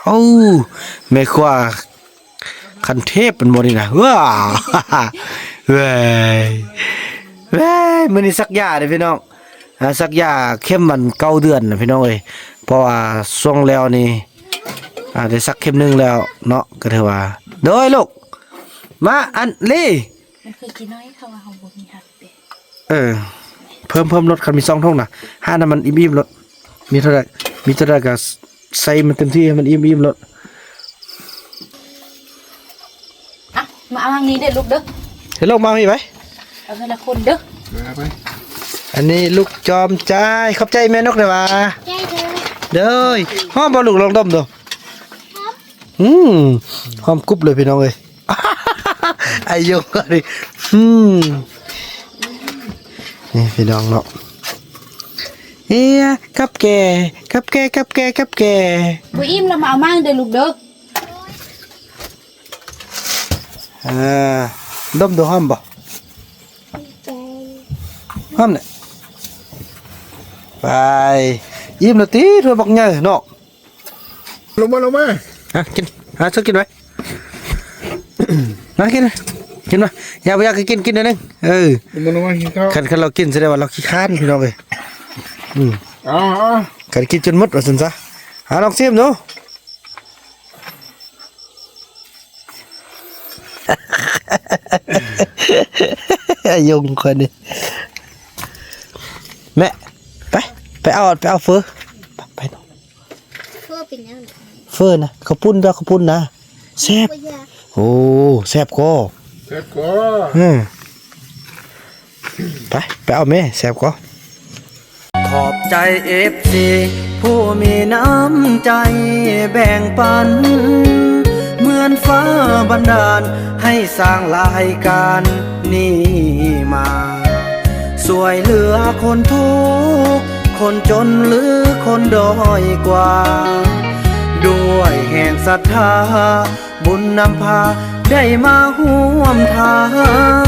ໂອ້ ແມ່ຄົວຂັ້ນເທບແມ່ນບໍ່ນີ້ນະ. ວ້າ ເວີຍ ເວີຍ ມື້ນີ້ສັກຢາເດ້ພີ່ນ້ອງ. ອ່າ ສັກຢາເຂັມມັນເກົ້າເດືອນນະພີ່ນ້ອງເອີຍ. ເພາະວ່າຊ່ວງແລ້ວນີ້ ອ່າ ໄດ້ສັກເຂັມໜຶ່ງແລ້ວເນາະ ກໍຖືວ່າ ໂດຍລູກ ມາ ອັນລີ ມັນຄືຂີ້ນ້ອຍ ເຂົາວ່າເຮົາບໍ່ມີຮັກເດ້. ເອີ ເພີ່ມ ເພີ່ມໂລດ ຄັນມີສອງຖົງນະ ຫາໃຫ້ມັນອີ່ມໆໂລດ. ມີເທົ່າໃດ ມີເທົ່າໃດກໍໃສ່ມັນເຕັມທີ່ ໃຫ້ມັນອີ່ມໆໂລດ. ອ່ະ ມາເອົາທາງນີ້ເດີ້ລູກເດີ້. ເຮັດລູກມາພີ່ໄປ. ເອົາເທື່ອລະຄົນເດີ້. ມາໄປ. ອັນນີ້ລູກຈອມໃຈ. ຂອບໃຈແມ່ນົກແດ່ຫວາ. ໃຈເດີ້. ເດີ້. ຫອມບໍ່ລູກ? ລອງດົມດູ. ຫອມ. ອືມ ຫອມກຸບເລີຍພີ່ນ້ອງເອີຍ. ອາຍຸງອັນນີ້ ອືມ ນີ້ພີ່ນ້ອງເນາະ. ເອີ ກັບແກ ກັບແກ ກັບແກ ກັບແກ. ບໍ່ອີ່ມລະມາເອົາມາເດີ້ລູກເດີ້. ອ່າ ດົມດູ ຫອມບໍ່? ຫອມແຫຼະ. ໄປ ອີ່ມແລ້ວຕິ ຖ້ວຍບັກໃຫຍ່ເນາະ. ລົງມາ ລົງມາ ອ່ະ ກິນ ອ່ະ ເຈົ້າກິນໄວ້ ມາກິນ ກິນມາ. ຢາກບໍ່ຢາກກໍກິນ ກິນໜ້ອຍໜຶ່ງ. ເອີ ລົງມາ ລົງມາກິນເຂົ້າ. ຄັນ ຄັນລາວກິນ ສະແດງວ່າລາວຂີ້ຄ້ານພີ່ນ້ອງເອີຍ. ອືມ ເອົາ ເອົາ ຄັນກິນຈົນໝົດວ່າຊັ້ນຊະ. ຫາລອງຊີມດູ. ອາຍົງຂ້ອຍນີ້. ແມ່ ໄປ ໄປເອົາ ໄປເອົາເຝີ ໄປ ໄປ. ເຝີເປັນຫຍັງ? ເຝີນະ ເຂົ້າປຸ້ນ ໄປເອົາເຂົ້າປຸ້ນນະ ແຊບ. ໂອ້ ແຊບກໍ ແຊບກໍ ເອີ ໄປ ໄປເອົາແມ່ ແຊບກໍ. ຂອບໃຈເອັຟຊີຜູ້ມີນ້ຳໃຈແບ່ງປັນ ເໝືອນຟ້າບັນດານໃຫ້ສ້າງລາຍການນີ້ມາ ຊ່ວຍເຫຼືອຄົນທຸກຄົນຈົນ ຫຼື ຄົນດ້ອຍກວ່າ ດ້ວຍແຮງສັດທາ ບຸນນຳພາໄດ້ມາຮ່ວມທາງ.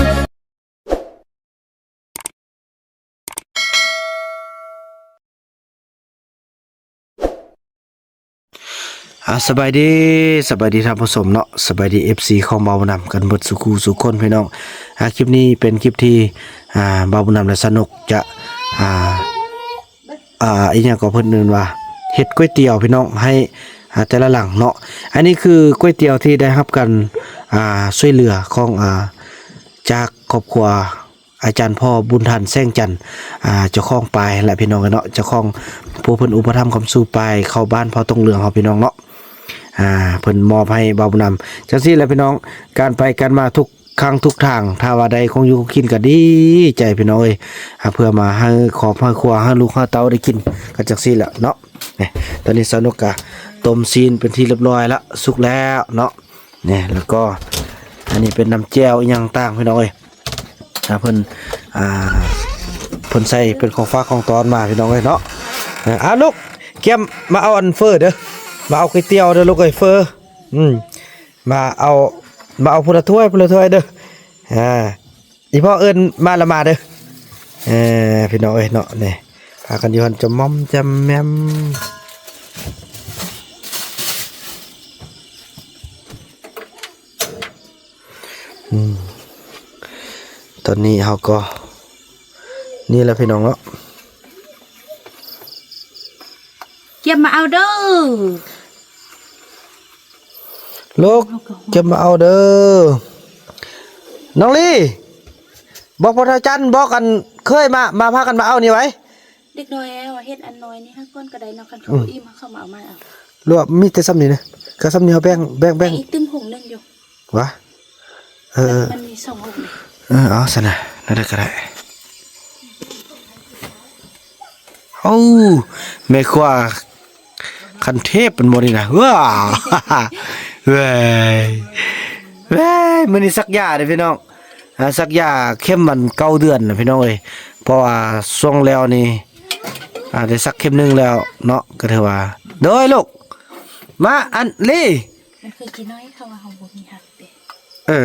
ອ່າ ສະບາຍດີ ສະບາຍດີທ່ານຜູ້ຊົມເນາະ ສະບາຍດີເອັຟຊີຂອງບ່າວບຸນນຳກັນເບິດສູ່ຄູ່ສູ່ຄົນພີ່ນ້ອງ. ອ່າ ຄລິບນີ້ເປັນຄລິບທີ່ ອ່າ ບ່າວບຸນນຳ ແລະ ສາວນົກຈະ ອ່າ ອ່າ ອີ່ຫຍັງກໍເພິ່ນເອີ້ນວ່າ ເຮັດກ໋ວຍຕຽວພີ່ນ້ອງ ໃຫ້ ອ່າ ແຕ່ລະຫຼັງເນາະ. ອັນນີ້ຄືກ໋ວຍຕຽວທີ່ໄດ້ຮັບການ ອ່າ ຊ່ວຍເຫຼືອຂອງ ອ່າ ຈາກຄອບຄົວ ອາຈານພໍ່ບຸນທັນ ແສງຈັນ ອ່າ ເຈົ້າຂອງປາຍຫັ້ນແຫຼະພີ່ນ້ອງເອີຍເນາະ ເຈົ້າຂອງຜູ້ເພິ່ນອຸປະຖຳຄ້ຳຊູປາຍເຂົ້າບ້ານເຜົ່າຕົງເຫຼືອງເຮົາພີ່ນ້ອງເນາະ. ອ່າ ເພິ່ນມອບໃຫ້ບ່າວບຸນນຳ ຈັ່ງຊີ້ແຫຼະພີ່ນ້ອງ ການໄປການມາທຸກຄັ້ງທຸກທາງ ຖ້າວ່າໄດ້ຂອງຢູ່ຂອງກິນກໍດີໃຈພີ່ນ້ອງເອີຍ. ອ່າ ເພື່ອມາໃຫ້ຄອບໃຫ້ຄົວ ໃຫ້ລູກໃຫ້ເຕົ້າໄດ້ກິນ ກໍຈັ່ງຊີ້ແຫຼະເນາະ. ນີ້ ຕອນນີ້ສາວນົກກໍຕົ້ມຊີ້ນເປັນທີ່ຮຽບຮ້ອຍລະ ສຸກແລ້ວເນາະ. ນີ້ ແລ້ວກໍອັນນີ້ເປັນນ້ຳແຈ່ວອີ່ຫຍັງຕ່າງພີ່ນ້ອງເອີຍ. ອ່າ ເພິ່ນ ອ່າ ເພິ່ນໃສ່ເປັນຂອງຝາກຂອງຕ້ອນມາພີ່ນ້ອງເອີຍເນາະ. ອ່າ ລູກ ກຽມມາເອົາອັນເຝີເດີ້ ມາເອົາກ໋ວຍຕຽວເດີ້ລູກເອີຍ ເຝີ. ອືມ ມາເອົາ ມາເອົາຜູ້ລະຖ້ວຍ ຜູ້ລະຖ້ວຍເດີ້. ອ່າ ອີ່ພໍ່ເອີ້ນມາລະມາເດີ້. ເອີ ພີ່ນ້ອງເອີຍເນາະ ນີ້ ພາກັນຢູ່ຫັ້ນຈະໝອມຈະແໝມ. ອືມ ຕອນນີ້ເຮົາກໍ ນີ້ແຫຼະພີ່ນ້ອງເນາະ. ກຽມມາເອົາເດີ້ ລູກ ກຽມມາເອົາເດີ້. ນ້ອງລີ ບອກພໍ່ເຖົ້າຈັນ ບອກອັນເຂີຍມາ ມາພາກັນມາເອົານີ້ໄວ້. ເດັກນ້ອຍເອົາເຮັດອັນນ້ອຍນີ້ໃຫ້ກ່ອນກໍໄດ້ເນາະ ຄັນເຂົາ ອືມ ບໍ່ອີ່ມເຮົາເຂົ້າມາເອົາໃໝ່ເອົາ. ຫຼືວ່າມີແຕ່ຊ່ຳນີ້ນະ ກໍຊ່ຳນີ້ເຮົາແບ່ງ ແບ່ງ ແບ່ງ ແບ່ງອີກຕຶ້ມຫົງໜຶ່ງຢູ່. ວະ ເອີ ແຕ່ມັນມີສອງຫົງເດ້. ເອີ ເອົາຊັ້ນນະ ນັ້ນກໍໄດ້. ໂອ້ ແມ່ຄົວຂັ້ນເທບແມ່ນບໍ່ນີ້ນະ. ວ້າ ເວີຍ ເວີຍ ມື້ນີ້ສັກຢາເດ້ພີ່ນ້ອງ. ອ່າ ສັກຢາເຂັມມັນເກົ້າເດືອນນະພີ່ນ້ອງເອີຍ ເພາະວ່າຊ່ວງແລ້ວນີ້ ອ່າ ໄດ້ສັກເຂັມໜຶ່ງແລ້ວເນາະ ກໍຖືວ່າ ໂດຍລູກ ມາ ອັນລີ ມັນຄືຂີ້ນ້ອຍ ເຂົາວ່າເຮົາບໍ່ມີຮັກເດ້. ເອີ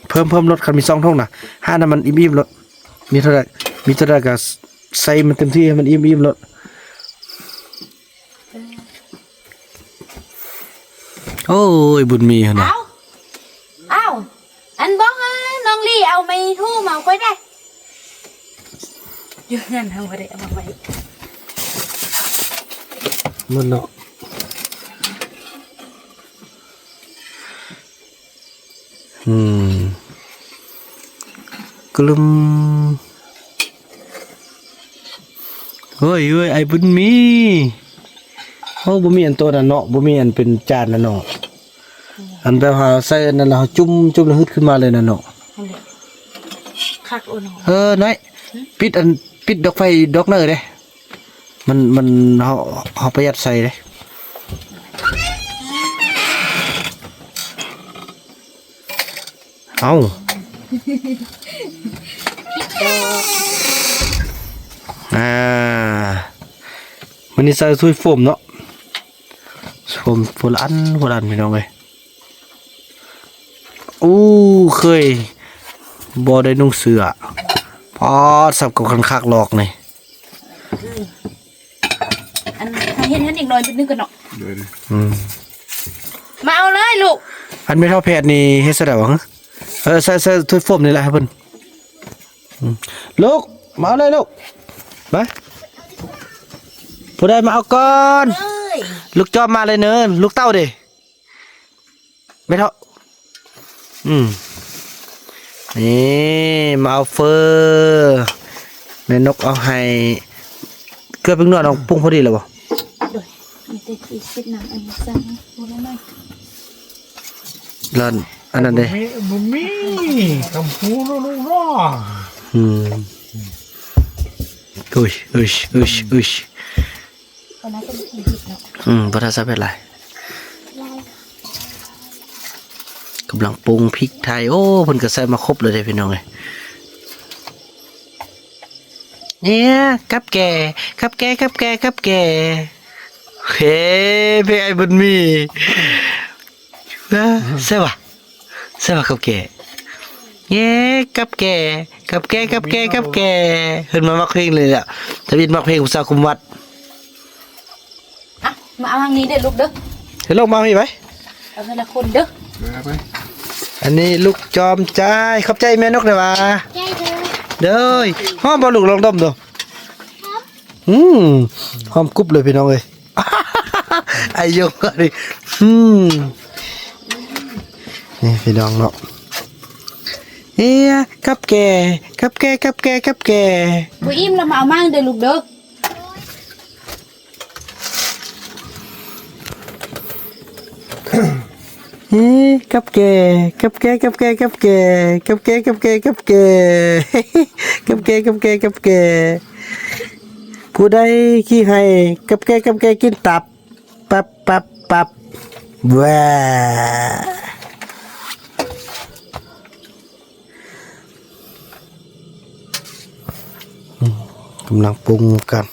ເພີ່ມ ເພີ່ມໂລດ ຄັນມີສອງຖົງນະ ຫາໃຫ້ມັນອີ່ມໆໂລດ. ມີເທົ່າໃດ ມີເທົ່າໃດກໍໃສ່ມັນເຕັມທີ່ ໃຫ້ມັນອີ່ມໆໂລດ. ເອີ ເອີ ໂອ້ຍ ບຸນມີຫັ້ນນະ. ເອົາ ເອົາ ອັນບອກ ນ້ອງລີເອົາໄມ້ທູມາເອົາຂ້ອຍໄດ້ ຢູ່ເຮືອນເຮົາບໍ່ໄດ້ເອົາມາໄວ້ ໝົດເນາະ. ອືມ ກະລຶມ ເຮີ້ຍ ເຮີ້ຍ ອ້າຍບຸນມີ. ໂອ້ ບໍ່ມີອັນໂຕນັ້ນເນາະ ບໍ່ມີອັນເປັນຈານນັ້ນເນາະ. ອັນແບບເຮົາໃສ່ອັນນັ້ນແລ້ວເຮົາຈຸ່ມ ຈຸ່ມແລ້ວຮຶດຂຶ້ນມາເລີຍນັ້ນເນາະ. ຫັ້ນແຫຼະ ຄັກໂອເນາະ. ເອີ ນ້ອຍ ຫຶ? ປິດອັນ ປິດດອກໄຟດອກເນີເດ້. ມັນ ມັນ ເຮົາ ເຮົາປະຢັດໃສ່ເດ້. ເອົາ ອ່າ ມື້ນີ້ໃສ່ຖ້ວຍໂຟມເນາະ ໂຟມ ຄົນລະອັນ ຄົນລະອັນ ພີ່ນ້ອງເອີຍ. ໂອ້ ເຄີຍບໍ່ໄດ້ນຸ່ງເສື້ອ ປາດ ສັບກັບຄັນຄັກລອກນີ້. ອັນ ໃຫ້ເຮັດໃຫ້ເດັກນ້ອຍເພິ່ນໜຶ່ງກ່ອນເນາະ. ໂດຍ ອືມ ມາເອົາເລີຍລູກ. ອັນແມ່ເຖົ້າແພດນີ້ເຮັດຊະໃດວະ? ເອີ ໃສ່ ໃສ່ຖ້ວຍໂຟມນີ້ແຫຼະໃຫ້ເພິ່ນ. ອືມ ລູກ ມາເອົາເລີຍລູກ ມາ ຜູ້ໃດມາເອົາກ່ອນ. ເອີຍ ລູກຈອມມາເລີຍເນີ ລູກເຕົ້າເດ. ແມ່ເຖົ້າ ອືມ ນີ້ ມາເອົາເຝີ ແມ່ນົກເອົາໃຫ້ ເກືອເປັນນົວນ້ອງປຸງພໍດີແລ້ວບໍ່? ໂດຍ ມີແຕ່ຊິເຊັດນ້ຳອັນນີ້ຊັ້ນ ບໍ່ໄດ້ໃໝ່ ແລ້ວອັນນັ້ນເດ້ ບໍ່ມີ ບໍ່ມີ ກຳປູລູກໆ ອືມ ອຸ້ຍ ອຸ້ຍ ອຸ້ຍ ອຸ້ຍ. ອືມ ບໍ່ໄດ້ໃສ່ເຜັດຫຼາຍ ກຳລັງປຸງພິກໄທ. ໂອ້ ເພິ່ນກໍໃສ່ມາຄົບເລີຍເດ້ພີ່ນ້ອງເອີຍ. ເນຍ ກັບແກ່ ກັບແກ່ ກັບແກ່ ກັບແກ່ ເຮ ເພງອ້າຍບຸນມີ ແຊບຫວາ? ແຊບຫວາກັບແກ່? ເຢ້ ກັບແກ່ ກັບແກ່ ກັບແກ່ ກັບແກ່. ເພິ່ນມາມັກເພງເລີຍແຫຼະ ທຳອິດມັກເພງຜູ້ສາວຄຸມວັດ. ອ່ະ ມາເອົາທາງນີ້ເດີ້ລູກເດີ້. ເຮັດລູກມາພີ້ໄປ. ເອົາເທື່ອລະຄົນເດີ້. ໄປ ໄປ. ອັນນີ້ລູກຈອມໃຈ. ຂອບໃຈແມ່ນົກແດ່ຫວາ. ໃຈເດີ້. ໂດຍ. ຫອມບໍ່ລູກ? ລອງດົມດູ. ຫອມ. ອືມ ຫອມກຸບເລີຍພີ່ນ້ອງເອີຍ. ອາຍຸນີ້ ອືມ ນີ້ພີ່ນ້ອງເນາະ. ເອີ ກັບແກ່ ກັບແກ່ ກັບແກ່ ກັບແກ່. ບໍ່ອີ່ມລະມາເອົາມາເດີ້ລູກເດີ້. ເອີ ກັບແກ່ ກັບແກ່ ກັບແກ່ ກັບແກ່ ກັບແກ່ ກັບແກ່ ກັບແກ່ ກັບແກ່ ກັບແກ່ ກັບແກ່ ກັບແກ່. ຜູ້ໃດຂີ້ໄຫ້ ກັບແກ່ ກັບແກ່ ກິນຕັບ ປັບ ປັບ ປັບ ແຫວ. ອືມ ກຳລັງປຸງກັນ.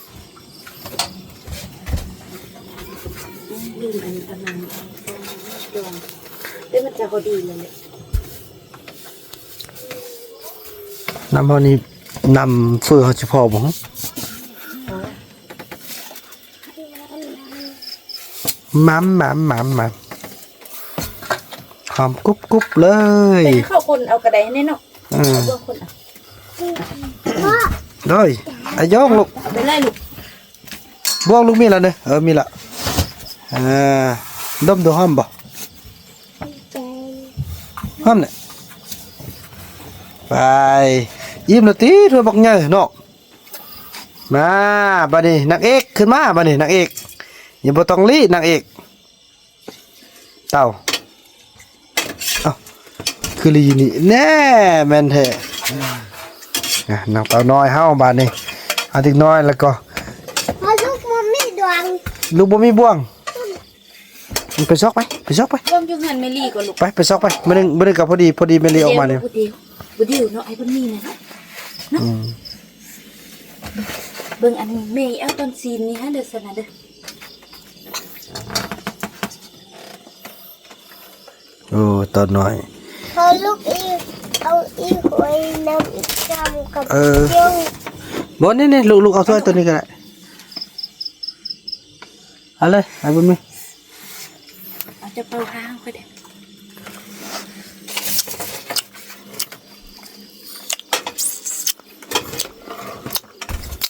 ແຕ່ມັນຈະພໍດີແລ້ວແຫຼະ. ນ້ຳເຮົານີ້ ນ້ຳເຝີເຮົາຊິພໍບໍ່? ພໍ. ໝຳ ໝຳ ໝຳ ໝຳ ຫອມກຸບໆເລີຍ. ເຂົ້າຄົນເອົາກະໄດ້ແນ່ເນາະ. ເອີ ເອົາບ່ວງຄົນເອົາ. ໂດຍ ອາຍົງລູກ ໄປເລີຍລູກ. ບ່ວງລູກມີແລ້ວເດີ. ເອີ ມີລະ. ອ່າ ດົມດູ ຫອມບໍ່? ຫອມແຫຼະ. ໄປ ອີ່ມແລ້ວຕິ? ຖ້ວຍບັກໃຫຍ່ເນາະ. ມາ ບາດນີ້ນາງເອກ ຂຶ້ນມາບາດນີ້ນາງເອກ. ຍັງບໍ່ຕ້ອງລີ້ນາງເອກ. ເຕົ້າ ເອົ້າ ຄືລີ້ຢູ່ນີ້ແນ່. ແມ່ນແທ້. ອ່ະ ນາງເຕົ້ານ້ອຍເຮົາບາດນີ້. ເອົາເດັກນ້ອຍແລ້ວກໍ ເພາະລູກບໍ່ມີດວງ ລູກບໍ່ມີບ່ວງ. ໄປຊອກໄປ ໄປຊອກໄປ. ລວມຢູ່ເຮືອນແມ່ລີກ່ອນລູກ. ໄປ ໄປຊອກໄປ. ມື້ໜຶ່ງ ມື້ໜຶ່ງກໍພໍດີ ພໍດີແມ່ລີອອກມານີ້. ບໍ່ດິວ ບໍ່ດິວເນາະ ໄອ້ເພິ່ນມີນະເນາະ. ອືມ ເບິ່ງອັນແມ່ເອົາຕອນຊີ້ນນີ້ຫັ້ນເດີ ຊັ້ນນະເດີ. ໂອ້ ຕອນນ້ອຍ ເອົາລູກອີກ ເອົາອີກໄວ້ນຳອີກຊ້ຳກັບ ເອີ ເຈົ້າ. ບໍ່ ນີ້ໆ ລູກ ລູກເອົາຖ້ວຍໂຕນີ້ກໍໄດ້. ເອົາເລີຍ ອ້າຍບຸນມີ. ເອົາ ຈະເປົ່າທາງຂ້ອຍເດ້.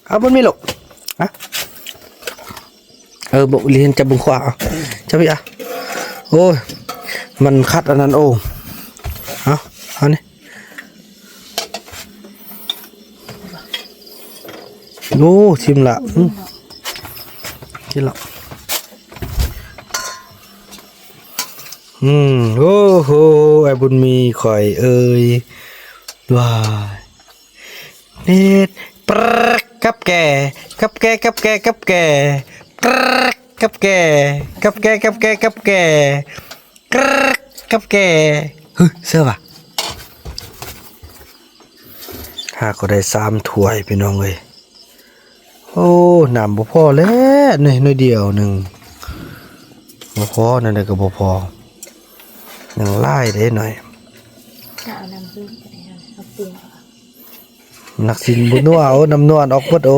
ເອົາ ບໍ່ມີລູກ ຮະ ເອີ ບໍ່ ລີນຈັບເບິ່ງຂວາ ເອົາ ຈັບອີກ ອ່ະ ໂອ້ຍ ມັນຂັດອັນນັ້ນ ໂອ້ ເອົາ ເອົານີ້ ໂອ້ ຊິມລະ ອືມ ກິນລະ ອືມ ໂອ້ໂຫ ອ້າຍບຸນມີຂ້ອຍເອີຍ ວ້າຍ ເຮັດ ປຶກ ກັບແກ ກັບແກ ກັບແກ ກັບແກ ປຶກ ກັບແກ ກັບແກ ກັບແກ ກັບແກ ກຣກ ກັບແກ ຫຶ ເຊື່ອວ່າ ຫາກໍໄດ້ສາມຖ້ວຍພີ່ນ້ອງເອີຍ. ໂອ້ ນ້ຳບໍ່ພໍແລ້ວ ໜ້ອຍ ໜ້ອຍດຽວໜຶ່ງ ບໍ່ພໍ ແນວໃດກໍບໍ່ພໍ ຍັງຫຼາຍເດ້ໜ້ອຍ ຈະເອົານ້ຳເພີ່ມກໍໄດ້ ເອົາປຸງ ນັກຊິນບໍ່ນົວ ເອົານ້ຳນົວອອກເບິດ ໂອ້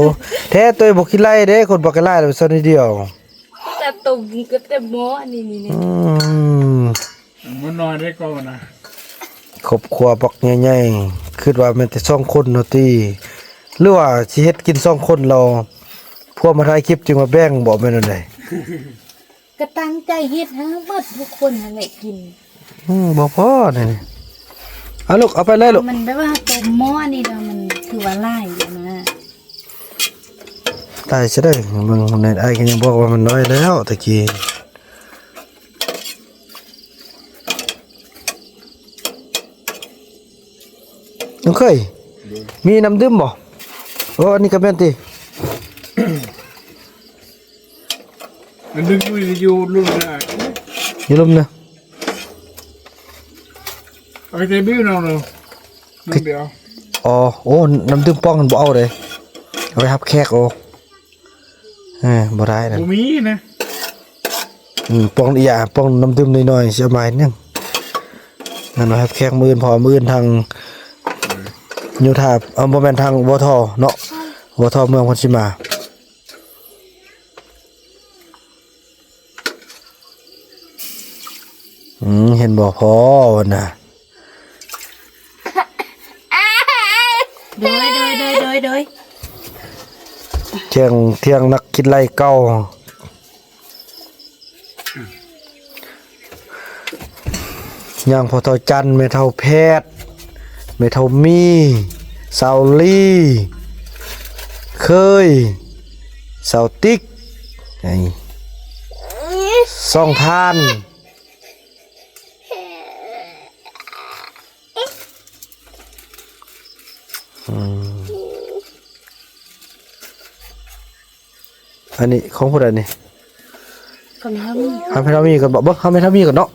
ແທ້ໂຕຍບໍ່ກິນໄລ່ເດ້ ຄົນບໍ່ກິນໄລ່ແລ້ວ ເຊົາໜ້ອຍດຽວ. ແຕ່ຕົງກໍແຕ່ໝໍ້ອັນນີ້ນີ້ ອືມ ມັນນ້ອຍໄດ້ກໍນະ ຄອບຄົວບັກໃຫຍ່ໆ ຄິດວ່າແມ່ນແຕ່ສອງຄົນເນາະຕິ ຫຼືວ່າຊິເຮັດກິນສອງຄົນແລ້ວ ພວກມາຖ່າຍຄລິບຈຶ່ງມາແບ່ງບໍ ແມ່ນແນວໃດ? ກໍຕັ້ງໃຈເຮັດໃຫ້ໝົດທຸກຄົນຫັ້ນແຫຼະກິນ. ອືມ ບໍ່ພໍແນວນີ້ ເອົາລູກ ເອົາໄປເລີຍລູກ ມັນແບບວ່າຕົງໝໍ້ນີ້ລະ ມັນຄືວ່າຫຼາຍຢູ່ນະ. ຕາຍຊະເດີ ເບິ່ງໃນອ້າຍກໍຍັງບອກວ່າມັນນ້ອຍແລ້ວຕະກີ້. ນ້ອງເຄີຍ ມີນ້ຳດື່ມບໍ່? ໂອ້ ອັນນີ້ກໍແມ່ນຕິ ມັນດຶງຢູ່ ຢູ່ລຸ່ມນະ ຢູ່ລຸ່ມນະ ເອົາແຕ່ບີວເນາະ ນ້ຳດຽວ ອໍ ໂອ້ ນ້ຳດື່ມປ່ອງຫັ້ນບໍ່ເອົາເດ້ ເອົາໄວ້ຮັບແຂກ ໂອ້ ເອີ ບໍ່ໄດ້ນະ ບໍ່ມີນະ ອືມ ປ່ອງອີຫຍັງ ປ່ອງນ້ຳດື່ມນ້ອຍໆ ຊິເອົາມາເຮັດຫຍັງ ນັ້ນວ່າຮັບແຂກມື້ອື່ນ ເພາະມື້ອື່ນທາງໂຍທາ ເອີ ບໍ່ແມ່ນ ທາງ ວທ ເນາະ ວທ ເມືອງເພິ່ນຊິມາ. ອືມ ເຫັນບໍ່ພໍ່ເພິ່ນນະ ໂດຍ ໂດຍ ໂດຍ ໂດຍ ໂດຍ ທ່ຽງ ທ່ຽງນັກກິນໄລ່ເກົ່າ. ຍ່າງພໍ່ເຖົ້າຈັນ ແມ່ເຖົ້າແພດ ແມ່ເຖົ້າມີ ສາວລີ ເຄີຍ ສາວຕິກ ນີ້ ສອງທ່ານ ອືມ. ອັນນີ້ຂອງຜູ້ໃດນີ້? ຂອງແມ່ເຖົ້າມີ ຫາແມ່ເຖົ້າມີກ່ອນບໍ ເບິ່ງຫາແມ່ເຖົ້າມີກ່ອນເນາະ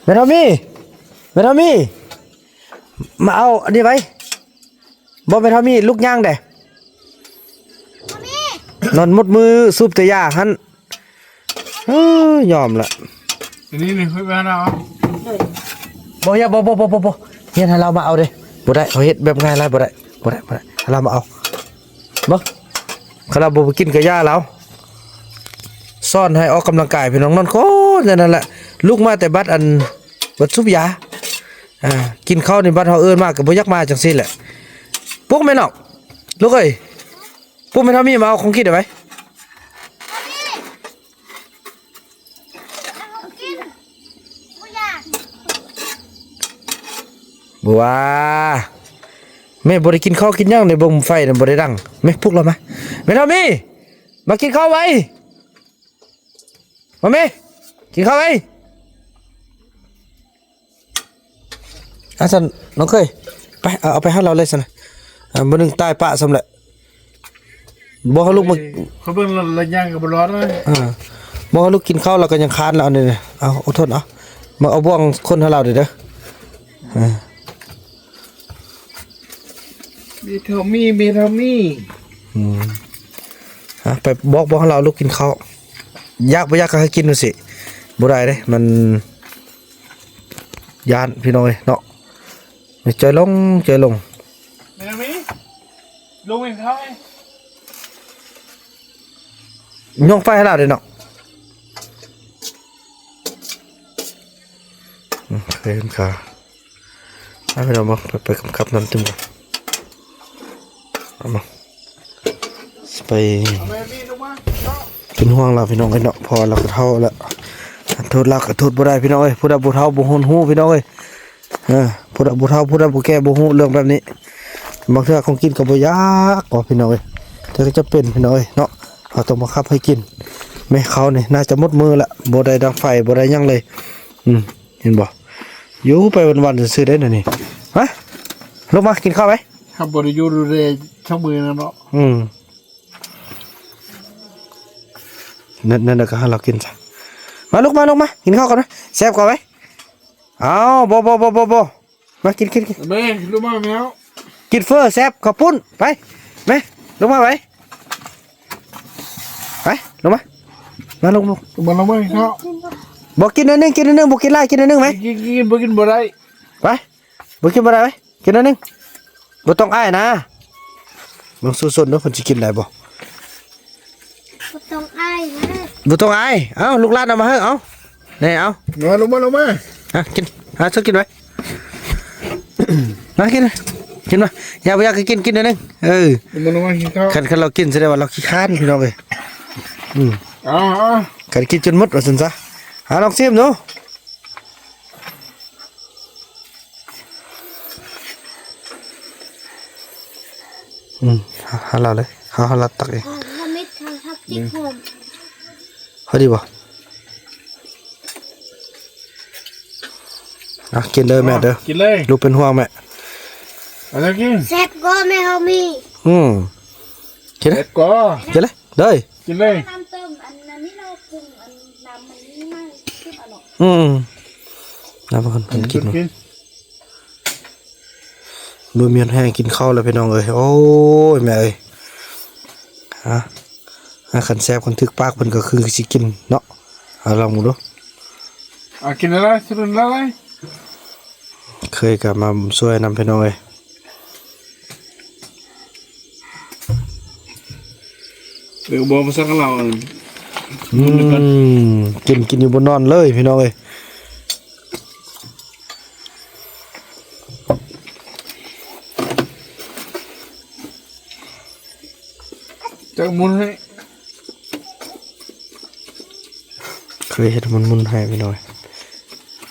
ແມ່ເຖົ້າມີ ແມ່ເຖົ້າມີ ມາເອົາອັນນີ້ໄວ້ ບໍ່ແມ່ເຖົ້າມີ ລຸກຍ່າງແດ່ ນອນໝົດມື້ສູບແຕ່ຢາຫັ້ນ ເອີ ຍອມລະ ອັນນີ້ນີ້ ເຮັດໄວ້ເນາະ ບໍ່ ຢ່າ ບໍ່ ບໍ່ ບໍ່ ບໍ່ ບໍ່ ຮຽນໃຫ້ລາວມາເອົາເດ້ ບໍ່ໄດ້ ເຮົາເຮັດແບບງ່າຍຫຼາຍ ບໍ່ໄດ້ ບໍ່ໄດ້ ບໍ່ໄດ້ ໃຫ້ລາວມາເອົາ. ເບິ່ງ ຄັນລາວບໍ່ໄປກິນກະຢ່າລາວ ສອນໃຫ້ອອກກຳລັງກາຍພີ່ນ້ອງ ນອນຄອນຢູ່ນັ້ນແຫຼະ ລຸກມາແຕ່ບັດອັນ ບັດສູບຢາ ອ່າ ກິນເຂົ້ານີ້ ບັດເຮົາເອີ້ນມາກໍບໍ່ຢາກມາ ຈັ່ງຊີ້ແຫຼະ ປຸກແມ່ນ້ອງ ລູກເອີຍ ປຸກແມ່ເຖົ້າມີມາເອົາຂອງກິນໄດ້ໄວ. ບໍ່ວ່າ ແມ່ບໍ່ໄດ້ກິນເຂົ້າກິນຫຍັງໃນ ເບິ່ງໄຟນະບໍ່ໄດ້ດັງ ແມ່ປຸກລາວມາ ແມ່ເຖົ້າມີ ມາກິນເຂົ້າໄວ ມາແມ່ ກິນເຂົ້າໄວ. ອ່ະ ຊັ້ນນ້ອງເຄີຍ ໄປ ເອົາ ເອົາໄປໃຫ້ລາວເລີຍຊັ້ນນະ ອ່າ ມື້ໜຶ່ງຕາຍປະຊ້ຳແຫຼະ ບໍ່ໃຫ້ລູກມາ ເຂົາເບິ່ງລະ ລະຍ່າງກໍບໍ່ລອດເລີຍ ອ່າ ບໍ່ໃຫ້ລູກກິນເຂົ້າ ລາວກໍຍັງຄ້ານແລ້ວ ອັນນີ້ ເອົາ ອົດທົນ ເອົາ ມາເອົາບ່ວງຄົນໃຫ້ລາວເດີ້ ເອີ ມີເທົ່າມີ ມີເທົ່າມີ ອືມ ອ່ະ ໄປບອກ ບອກໃຫ້ລາວລູກກິນເຂົ້າ ຢາກບໍ່ຢາກກໍໃຫ້ກິນ ວ່າຊີ້ ບໍ່ໄດ້ເດ້ ມັນ ຢ້ານພີ່ນ້ອງເອີຍເນາະ ໃຈລົງ ໃຈລົງ ແມ່ນມີ ລົງເອງເຂົາເອງ ຍົງໄຟໃຫ້ລາວເດ້ເນາະ ອືມ ເຄີຍເຫັນຂາ ມາພີ່ນ້ອງ ມາ ໄປ ໄປກັບນ້ຳຕື່ມກ່ອນ ເອົາມາ ຊິໄປ ເອົາແມ່ມີດລົງມາ ເປັນຫ່ວງລາວພີ່ນ້ອງເອີຍເນາະ ເພາະວ່າລາວກໍເຖົ້າແລ້ວ ໂທດລາວກໍໂທດບໍ່ໄດ້ພີ່ນ້ອງເອີຍ ຜູ້ໃດບໍ່ເຖົ້າບໍ່ຮູ້ພີ່ນ້ອງເອີຍ ເອີ ຜູ້ໃດບໍ່ເຖົ້າ ຜູ້ໃດບໍ່ແກ່ ບໍ່ຮູ້ເລື່ອງແບບນີ້ ບາງເທື່ອຂອງກິນກໍບໍ່ຢາກບໍ່ພີ່ນ້ອງເອີຍ ແຕ່ກໍຈຳເປັນພີ່ນ້ອງເອີຍເນາະ ເຮົາຕ້ອງບັງຄັບໃຫ້ກິນ ແມ່ເຂົ້ານີ້ໜ້າຈະໝົດມື້ລະ ບໍ່ໄດ້ດັງໄຟ ບໍ່ໄດ້ຫຍັງເລີຍ ອືມ ເຫັນບໍ່ ຢູ່ໄປວັນໆຊື່ໆເດ້ນະນີ້ ມາ ລົງມາກິນເຂົ້າໄປ ເຮົາບໍ່ໄດ້ຢູ່ດູແລຊາວມືນຳເນາະ ອືມ ນັ້ນ ນັ້ນກໍໃຫ້ລາວກິນຊະ ມາ ລຸກມາ ລົງມາ ກິນເຂົ້າກ່ອນມາ ແຊບກວ່າໄວ ອ້າວ ບໍ່ ບໍ່ ບໍ່ ບໍ່ ບໍ່ ມາ ກິນ ກິນ ກິນ ແມ່ ລຸກມາແມວ ກິນເຟີແຊບ ເຂົ້າປຸ້ນ ໄປ ແມ່ ລົງມາໄວ ໄປ ລົງມາ ມາ ລົງ ລົງ ລົງມາ ລົງມາ ກິນເຂົ້າ ບໍ່ ກິນໜ້ອຍໜຶ່ງ ກິນໜ້ອຍໜຶ່ງ ບໍ່ກິນຫຼາຍ ກິນໜ້ອຍໜຶ່ງໄວ ກິນ ກິນ ກິນ ບໍ່ກິນບໍ່ໄດ້ ໄປ ບໍ່ກິນບໍ່ໄດ້ເວີຍ ກິນໜ້ອຍໜຶ່ງ ບໍ່ຕ້ອງອາຍນະ ເບິ່ງສູ້ຊົນເດີ້ ເພິ່ນຊິກິນໄດ້ບໍ່ ບໍ່ຕ້ອງອາຍນະ ບໍ່ຕ້ອງອາຍ ເອົ້າ ລູກຫຼານເອົາມາໃຫ້ ເອົາ ນີ້ ເອົາ ມາ ລົງມາ ລົງມາ ອ່ະ ກິນ ອ່ະ ຊອກກິນໄວ້ ມາ ກິນ ກິນມາ ຢາກບໍ່ຢາກກໍກິນ ກິນໜ້ອຍໜຶ່ງ ເອີ ລົງມາ ລົງມາ ກິນເຂົ້າ ຄັນ ຄັນລາວກິນ ສະແດງວ່າລາວຂີ້ຄ້ານ ພີ່ນ້ອງເອີຍ ອືມ ເອົາ ເອົາ ຄັນກິນຈົນໝົດວ່າຊັ້ນຊະ ຫາລອງຊີມດູ ອືມ ໃຫ້ລາວເລີຍ ເຮົາ ເຮົາລາວຕັກເອງ ເອົາ ເຮົາເມັດ ເຮົາ ເຮົາຈິກຫອມ ພໍດີບໍ່? ອ່ະ ກິນເດີແມ່ເດີ ກິນເລີຍ ລູກເປັນຫ່ວງແມ່ ເອົາແລ້ວກິນ ແຊບກໍແມ່ເຮົາມີ ອືມ ກິນເລີຍ ແຊບກໍ ກິນເລີຍ ເດີ ກິນເລີຍ ນ້ຳເຕີມອັນນັ້ນນີ້ເນາະ ປຸງອັນນ້ຳມັນນີ້ມາ ອືມ ນ້ຳມັນກິນ ກິນ ບໍ່ມີແຮງກິນເຂົ້າແລ້ວພີ່ນ້ອງເອີຍ ໂອ້ຍ ແມ່ເອີຍ ຮະ ຄັນແຊບຄັນຖືກປາກເພິ່ນກໍຄືຊິກິນເນາະ ເອົາລອງເບິ່ງດູ ເອົາກິນໄດ້ ເຄີຍກໍມາຊ່ວຍນຳພີ່ນ້ອງເອີຍ ເອີ ບໍ່ ບໍ່ ສັກລາວ ອືມ ກິນ ກິນຢູ່ບໍ່ນອນເລີຍພີ່ນ້ອງເອີຍ ຈັກໝຸນໃຫ້ ເຄີຍເຮັດໝຸນໆໃຫ້ພີ່ນ້ອງ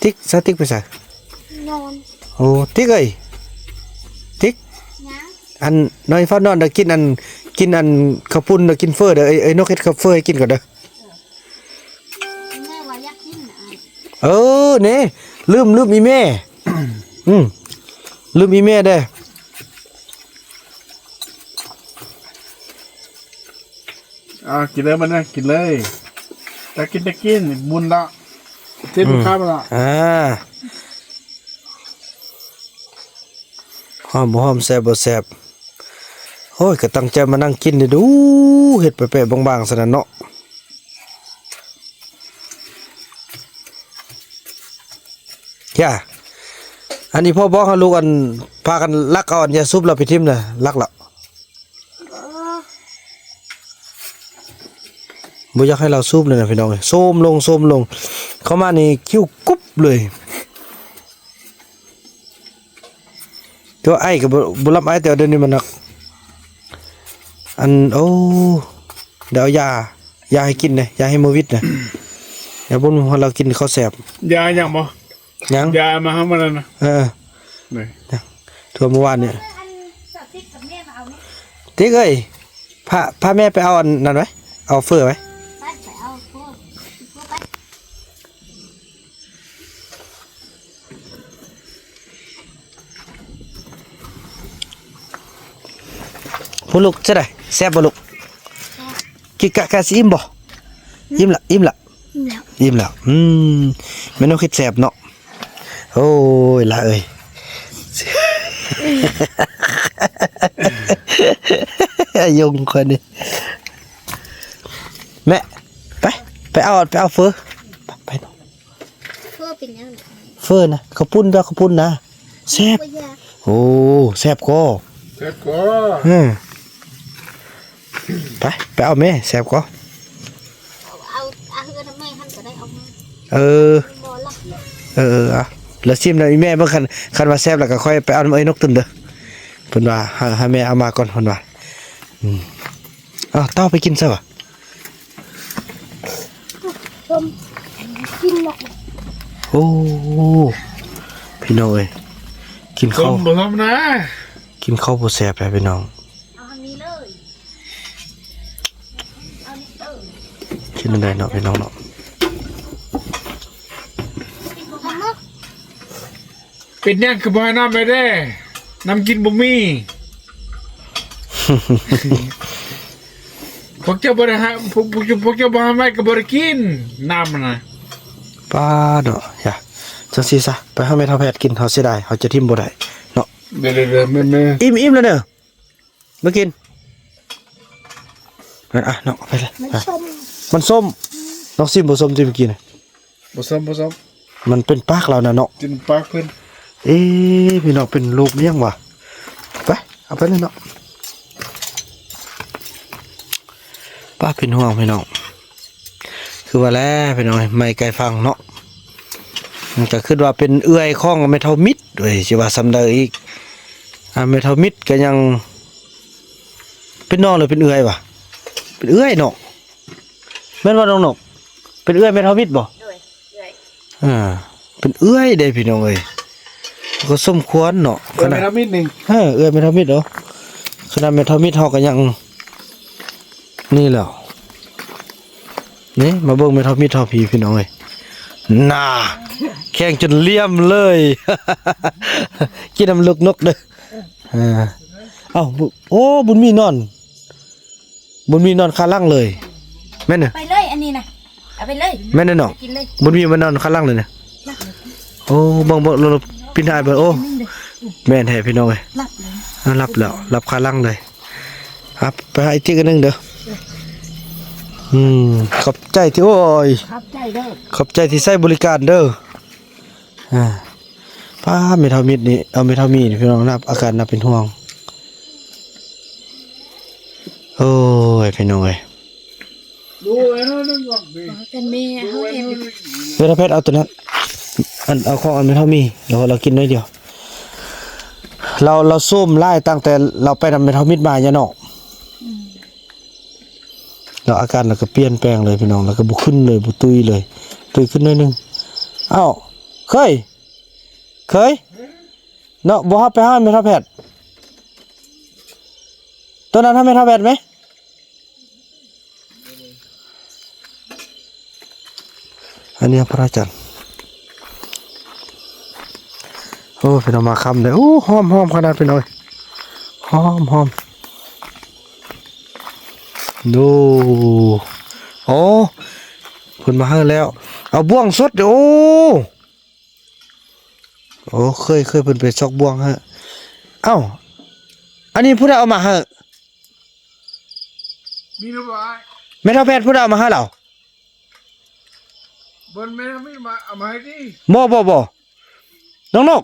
ຕິກ ສາຕິກໄປໃສ? ນອນ ໂອ້ ຕິກເອີຍ ຕິກ ຫຍັງ? ອັນ ນ້ອຍຟ້າວນອນເດີ ກິນອັນ ກິນອັນເຂົ້າປຸ້ນເດີ ກິນເຟີເດີ ເອີຍ ເອີຍ ນົກເຮັດເຂົ້າເຟີໃຫ້ກິນກ່ອນເດີ ແມ່ວ່າຢາກກິນ ເອີ ນີ້ ລືມ ລືມອີ່ແມ່ ອືມ ລືມອີ່ແມ່ເດ້. ອ່າ ກິນເລີຍບັດນີ້ ກິນເລີຍ ຕາກິນ ຕາກິນ ໝຸນລະ ເຕັມຄຳລະ ອ່າ ຫອມບໍ່ຫອມ ແຊບບໍ່ແຊບ ໂອ້ຍ ກໍຕັ້ງໃຈມານັ່ງກິນເດ້ດູ ເຮັດແປະໆບາງໆຊັ້ນນະເນາະ. ຢ່າ ອັນນີ້ພໍ່ບອກໃຫ້ລູກ ອັນ ພາກັນລັກເອົາອັນຢາສູບລາວໄປຖິ້ມນະ ລັກລະ ບໍ່ຢາກໃຫ້ລາວສູບເລີຍນະພີ່ນ້ອງເອີຍ ໂຊມລົງ ໂຊມລົງ ເຂົ້າມານີ້ຄິ້ວກຸບເລີຍ. ແຕ່ວ່າໄອກໍບໍ່ ບໍ່ລຳໄອ ແຕ່ວ່າດຽວນີ້ມັນໜັກ ອັນ ໂອ້ ດຽວເອົາຢາ ຢາໃຫ້ກິນເດ້ ຢາເຮໂມວິດນະ ຢາບົນໃຫ້ລາວກິນເຂົ້າແຊບ ຢາຫຍັງບໍ່? ຫຍັງ? ຢາມາໃຫ້ມັນນັ້ນນະ ເອີ ນີ້ ທົ່ວເມື່ອວານນີ້ ຕິກເອີຍ ພາ ພາແມ່ໄປເອົາອັນນັ້ນໄວ້ ເອົາເຟີໄວ້ ໄປ ໄປເອົາເຟີ ເຟີໄປ. ຜູ້ລູກ ຈັ່ງໃດ ແຊບບໍ່ລູກ? ແຊບ ກິນກະ ກະຊິອີ່ມບໍ່? ອີ່ມລະ ອີ່ມລະ ອີ່ມແລ້ວ ອີ່ມແລ້ວ ອືມ ແມ່ນ້ອງຄິດແຊບເນາະ ໂອ້ຍ ຫຼາເອີຍ ຍົງຂ້ອຍນີ້ ແມ່ ໄປ ໄປເອົາ ໄປເອົາເຟີ ໄປ ໄປເນາະ. ເຟີເປັນຫຍັງ? ເຟີນະ ເຂົ້າປຸ້ນ ເປັນເຂົ້າປຸ້ນນະ ແຊບ ບໍ່ຢາກ ໂອ້ ແຊບກໍ ແຊບກໍ ເອີ ໄປ ໄປເອົາແມ່ ແຊບກໍ ເອົາ ເອົາ ເອົາເຮືອນແມ່ຫັ້ນກໍໄດ້ ເອົາມາ ເອີ ບໍ່ລະ ເອີ ເອີ ອ່ະ ລະຊິມນຳອີ່ແມ່ເບິ່ງ ຄັນ ຄັນວ່າແຊບແລ້ວກໍຄ່ອຍໄປເອົານຳເອື້ອຍນົກຕື່ມເດີ. ເພິ່ນວ່າໃຫ້ ໃຫ້ແມ່ເອົາມາກ່ອນ ເພິ່ນວ່າ. ອືມ ອ້າວ ເຕົ້າໄປກິນໃສວະ? ສົ້ມ ກິນເນາະ. ໂອ້ ພີ່ນ້ອງເອີຍ ກິນເຂົ້າ ສົ້ມບໍ່ທຳມະດາ ກິນເຂົ້າບໍ່ແຊບແທ້ພີ່ນ້ອງ. ເອົາອັນນີ້ເລີຍ ເອົານີ້ເລີຍ. ກິນໄດ້ເນາະພີ່ນ້ອງເນາະ. ເປັນຫຍັງຄືບໍ່ໃຫ້ນ້ຳໄປແດ່? ນ້ຳກິນບໍ່ມີ. ພວກເຈົ້າບໍ່ໄດ້ໃຫ້ ພວກ ພວກ ພວກເຈົ້າບໍ່ໃຫ້ໄປກໍບໍ່ໄດ້ກິນນ້ຳນະ. ປ້າເນາະ ຢ່າ ຈັ່ງຊີ້ຊະ ໄປຫາແມ່ເຖົ້າແພດກິນ ເຮົາເສຍດາຍ ເຮົາຈະຖິ້ມບໍ່ໄດ້ເນາະ. ເດີໆໆ ແມ່ນໆ ອີ່ມໆແລ້ວເດີ. ມາກິນ ອ່ະ ນ້ອງເອົາໄປເລີຍ. ມັນ ອ່ະ ສົ້ມ ມັນສົ້ມ. ນ້ອງຊິມບໍ່ສົ້ມຕິ ເມື່ອກີ້ນະ? ບໍ່ສົ້ມ ບໍ່ສົ້ມ. ມັນເປັນປາກລາວນະເນາະ ກິນປາກເພິ່ນ. ເອ ພີ່ນ້ອງ ເປັນໂລກອີ່ຫຍັງຫວາ? ໄປ ເອົາໄປເລີຍເນາະ. ປ້າ ເປັນຫ່ວງພີ່ນ້ອງ. ຄືວ່າແຫຼະພີ່ນ້ອງ ໄມ້ໄກຝັ່ງເນາະ. ມັນກໍຄິດວ່າເປັນເອື້ອຍຂອງແມ່ເຖົ້າມິດເວີຍ ຊິວ່າສ່ຳໃດອີກ. ອ່າ ແມ່ເຖົ້າມິດກໍຍັງເປັນນ້ອງ ຫຼືເປັນເອື້ອຍຫວາ? ເປັນເອື້ອຍເນາະ ແມ່ນບໍ່ນ້ອງນົກ? ເປັນເອື້ອຍແມ່ເຖົ້າມິດບໍ່? ໂດຍ ເອື້ອຍ. ອ່າ ເປັນເອື້ອຍເດ້ພີ່ນ້ອງເອີຍ ກໍສົມຄວນເນາະ. ເອື້ອຍແມ່ເຖົ້າມິດນີ້ ເອີ ເອື້ອຍແມ່ເຖົ້າມິດເນາະ. ຂະໜາດແມ່ເຖົ້າມິດເຮົາກໍຍັງ ນີ້ແຫຼ້ວ ນີ້ ມາເບິ່ງແມ່ເຖົ້າມິດເຮົາພີ້ພີ່ນ້ອງເອີຍ. ໜ້າ ແຂ່ງຈົນລ່ຽມເລີຍ. ກິນນຳລູກນົກເດີ. ເອີ ເອົ້າ ບຸ ໂອ້ ບຸນມີນອນ ບຸນມີນອນຄາຫຼັງເລີຍ ແມ່ນນະ? ໄປເລີຍ ອັນນີ້ນະ ເອົາໄປເລີຍ. ແມ່ນນະນ້ອງ? ກິນເລີຍ. ບຸນມີມານອນຄາຫຼັງເລີຍນະ. ໂອ້ ເບິ່ງ ເບິ່ງ ລະປິນທ້າຍເບິ່ງ. ໂອ້ ແມ່ນແທ້ພີ່ນ້ອງເອີຍ. ຫຼັບແລ້ວ ຫຼັບແລ້ວ ຫຼັບຄາຫຼັງເລີຍ. ອ່ະ ໄປຫາອີກຕິກອັນໜຶ່ງເດີ. ອືມ ຂອບໃຈທີ່ ໂອ້ຍ ຂອບໃຈເດີ ຂອບໃຈທີ່ໃຊ້ບໍລິການເດີ. ອ່າ ປ້າ ແມ່ເຖົ້າມິດນີ້ ເອົາ ແມ່ເຖົ້າມີນີ້ພີ່ນ້ອງ ນັບ ອາການໜ້າເປັນຫ່ວງ. ໂອ້ຍ ພີ່ນ້ອງເອີຍ ແມ່ເຖົ້າແພດເອົາຕົວນັ້ນ ອັນ ເອົາຂອງອັນແມ່ເຖົ້າມີ ແລ້ວເຮົາກິນໜ້ອຍດຽວ. ລາວ ລາວໂຊມຫຼາຍຕັ້ງແຕ່ລາວໄປນຳແມ່ເຖົ້າມິດມາຍາເນາະ. ອືມ ລາວອາການລາວກໍປ່ຽນແປງເລີຍພີ່ນ້ອງ ລາວກໍບໍ່ຂຶ້ນເລີຍ ບໍ່ຕຸ້ຍເລີຍ ຕຸ້ຍຂຶ້ນໜ້ອຍໜຶ່ງ. ອ້າວ ເຄີຍ ເຄີຍ ເນາະ ບໍ່ຮັບໄປຫາແມ່ເຖົ້າແພດ ໂຕນັ້ນຫາແມ່ເຖົ້າແພດໄໝ? ອັນນີ້ພະອາຈານ ໂອ້ ພີ່ນ້ອງ ມາຄ່ຳເດ້. ໂອ້ ຫອມໆຂະໜາດພີ່ນ້ອງ ຫອມໆ. ໂອ້ ໂອ້ ເພິ່ນມາໃຫ້ແລ້ວ ເອົາບ່ວງສົດ. ໂອ້ ໂອ້ ເຄີຍ ເຄີຍ ເພິ່ນໄປຊອກບ່ວງໃຫ້. ເອົ້າ ອັນນີ້ຜູ້ໃດເອົາມາໃຫ້? ມີຫຼືບໍ່ອ້າຍ? ແມ່ເຖົ້າແພດຜູ້ໃດເອົາມາໃຫ້ລາວ? ເບິ່ງແມ່ນມີມາ ເອົາມາໃຫ້ຕິ? ບໍ່ ບໍ່ ບໍ່ ນ້ອງນົກ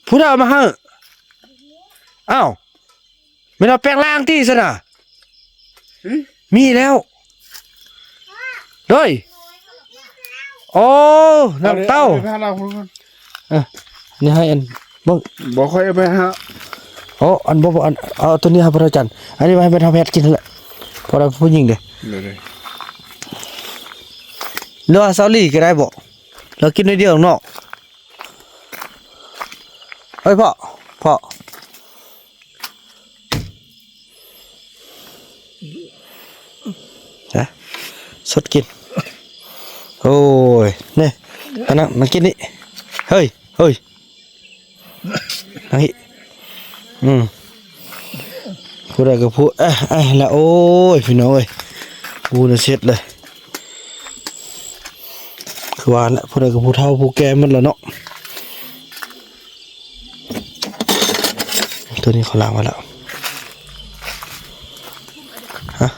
ຜູ້ໃດເອົາມາໃຫ້? ອ້າວ ແມ່ນວ່າແປງຮ່າງຕິຊັ້ນນະ? ຫຶ? ມີແລ້ວ ໂດຍ ໂອ້ ນ້ຳເຕົ້າ ເອົາໄປໃຫ້ລາວພຸ້ນກ່ອນ. ເອີ ນີ້ໃຫ້ອັນ ບໍ່ ບໍ່ຄ່ອຍເອົາໄປຫາ ໂອ້ ອັນບໍ່ ບໍ່ ອັນ ເອົາໂຕນີ້ໃຫ້ພະອາຈານ ອັນນີ້ໄວ້ໃຫ້ແມ່ເຖົ້າແພດກິນຫັ້ນແຫຼະ ເພາະວ່າຜູ້ຍິງເດ້. ໂດຍ ໂດຍ ຫຼືວ່າສາວຫຼີກໍໄດ້ບໍ່? ລາວກິນໜ້ອຍດຽວເນາະ. ເອີຍ ພໍ່ ພໍ່ ນະ ສົດກິນ. ໂອ້ຍ ນີ້ ມານັ່ງ ມາກິນນີ້ ເຮີ້ຍ ເຮີ້ຍ ນັ່ງນີ້. ອືມ ຜູ້ໃດກໍຜູ້ ເອີ ເອີ ລະ ໂອ້ຍ ພີ່ນ້ອງເອີຍ ຜູ້ນະເສັດເລີຍ. ຄືວ່າແຫຼະ ຜູ້ໃດກໍຜູ້ເຖົ້າຜູ້ແກ່ໝົດແລ້ວເນາະ. ໂຕນີ້ເຂົາລ້າງໄວ້ແລ້ວ ຮະ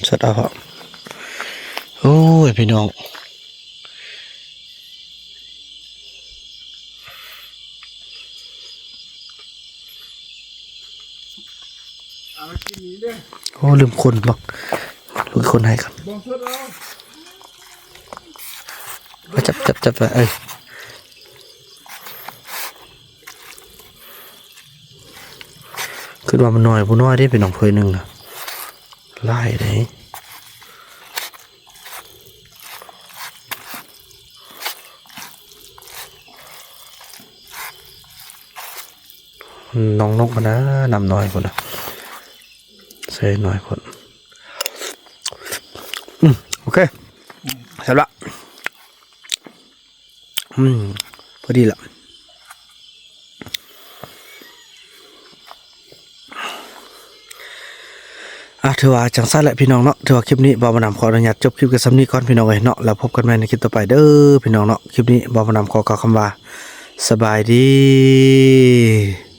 ເຊັດເອົາ. ໂອ້ຍ ພີ່ນ້ອງ ໂອ້ ລືມຄົນບັກ ລືມຄົນໃຫ້ກັນ. ເບິ່ງເພິ່ນເອົາ ຈັບ ຈັບ ຈັບໄປ ເອີຍ ຄິດວ່າມັນນ້ອຍ ບໍ່ນ້ອຍເດ້ພີ່ນ້ອງ ເຜີຍໜຶ່ງນະ ຫຼາຍເດ້. ນ້ອງນົກຫັ້ນນະ ນ້ຳນ້ອຍພຸ້ນນະ ໃສ່ໜ້ອຍໂພດ. ອືມ ໂອເຄ ແຊບລະ. ອືມ ພໍດີລະ. ອ່າ ຖືວ່າຈັ່ງຊັ້ນແຫຼະພີ່ນ້ອງເນາະ ຖືວ່າຄລິບນີ້ບ່າວບຸນນຳຂໍອະນຸຍາດຈົບຄລິບກັນສ່ຳນີ້ກ່ອນພີ່ນ້ອງເອີຍເນາະ ແລ້ວພົບກັນໃໝ່ໃນຄລິບຕໍ່ໄປເດີພີ່ນ້ອງເນາະ. ຄລິບນີ້ບ່າວບຸນນຳຂໍກ່າວຄຳວ່າ ສະບາຍດີ.